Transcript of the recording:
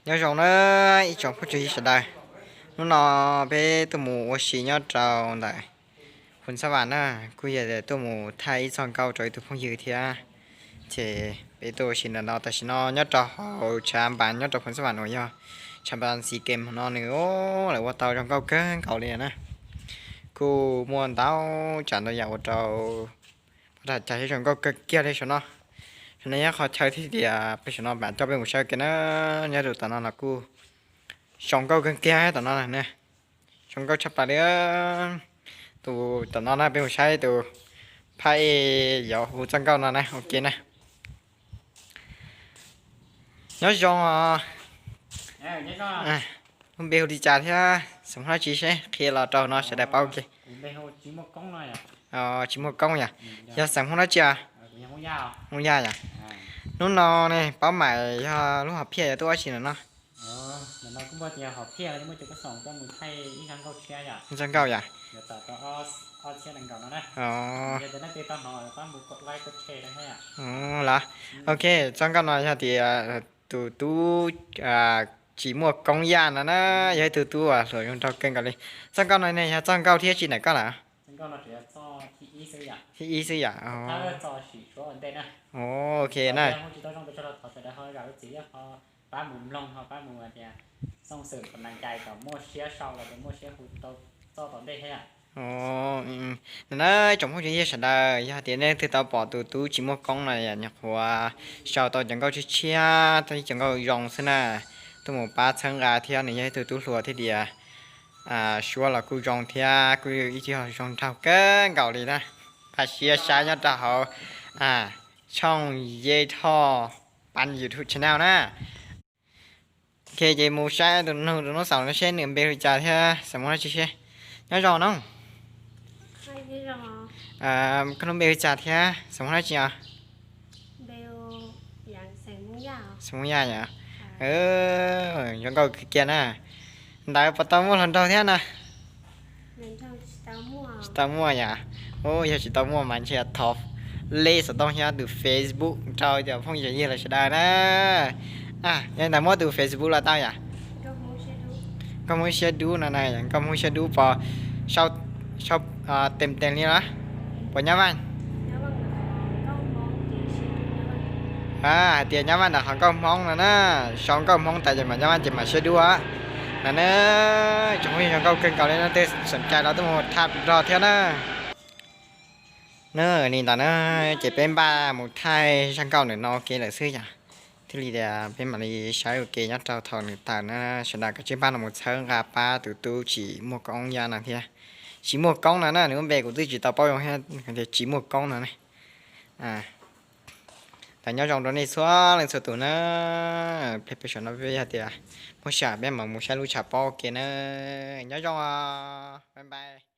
Nyob zoo na ib tsoom phooj ywg sawv daws, hnub no peb tuaj mus ua si nyob rau ntawm Phoos Xab Vam na, kuj yog tuaj mus thaij ib txoj nkauj rau ib tug phooj ywg thiab. Ces peb tuaj ua si ntawm no, tam sim no nyob rau hauv tshav npas nyob rau Phoos Xab Vam uas yog tshav npas Xi Kem no nws lawv ua tau zoo nkauj kawg nkaus li na. Kuj muaj ntau tsav ntau yam ua rau pab dag cas thiab zoo nkauj kawg kiag li saum no. Saum no yog qhov chaw thiab tias peb saum no mam coj peb mus saib ua ke na. Nyob rau tom no los kuj zoo nkauj kawg kiag tom no na. Zoo nkauj tshaj plaws li. Tus tom no na peb mus saib tus phab ej yuav hu txoj nkauj no na, ua ke na. Nyob zoo os. Lub npe hu li cas thiab xeem Hmoob dab tsi seb qhia los rau no sawv daws paub ua ke. Tsis Muaj Koob yog xeem Hmoob dab tsi os? Hmoob Yaj yom. Hnub no ne Paub Maim yog lub hom phiaj yuav tuaj ua si ntawm no? Txoj nkauj yom. Los, ok, txoj nkauj no yog tias tus tub Tsis Muaj Koob Yaj no na, yog ib tug tub uas hluas zoo nraug kawg nkaus li. Txoj nkauj no ne yog txoj nkauj thib tsi ntawm koj lawm? Thib ib xwb yom. Ok na. Ntawm na tsoom phooj ywg sawv daws, yog tias nej twg tau pom tus tub Tsis Muaj Koob no nyuam qhuav sau tau cov nkauj tshiab tshiab, tau ib cov nkauj zoo xwb na, tuaj mus pab txhawb nqa thiab, nws yog ib tug tub hluas thiab tias suab los kuj zoo thiab kuj ib tug zoo nraug kawg nkaus li na. Pab siab saib nyob rau hauv tshooj Yej Thoj Pab YouTube channel na. Ok, ces mus saib tus nug tus nub xaus no seb nws npe hu li cas thiab xeem Hmoob dab tsi seb. Nyob zoo no. Koj lub npe hu li cas thiab xeem Hmoob dab tsi os? Xeem Hmoob Yaj yom. Zoo nkauj kawg kiag na. Ntawd puas tau muaj hluas nraug thiab na? Tsis tau muaj yom. Yog tsis tau muaj mas ntshe thov lej xov tooj thiab tus Facebook rau cov phooj ywg lawv sawv daws na. Yog li ntawd muab tus Facebook los tau yom? Nkauj Hmoob Siab Dub no na, Nkauj Hmoob Siab Dub pos sau teem teem li los puas nyob Vaj? Hais tias nyob Vaj ntawm qhov nkauj Hmoob no na, sau nkauj Hmoob tas ces mam nyob Vaj ces mam Siab Dub na. Tsoom phooj ywg zoo nkauj kawg nkaus li no, tej xom cai los tuaj mus tham nrog thiab na. Na, li ntawd na, ces peb npaj mus thaij zaj nkauj ntawm no ua ke lawm xwb yom. Thiaj li tias peb mam li saib ua ke nyob rau thaum nws tawm na. Sawv daws kav tsij npaj los mus txhawb nqa pab tus tub Tsis Muaj Koob Yaj no thiab. Tsis Muaj Koob no na, nws lub npe kuv twb tsis tau paub zoo thiab, tias Tsis Muaj Koob no ne. Tau nyob zoo rau nej txhua leej txhua tus na. Pliag peb saum no peb yog tias muaj sij hawm peb mam mus saib lub tshav pob ua ke na. Nyob zoo os, bye bye.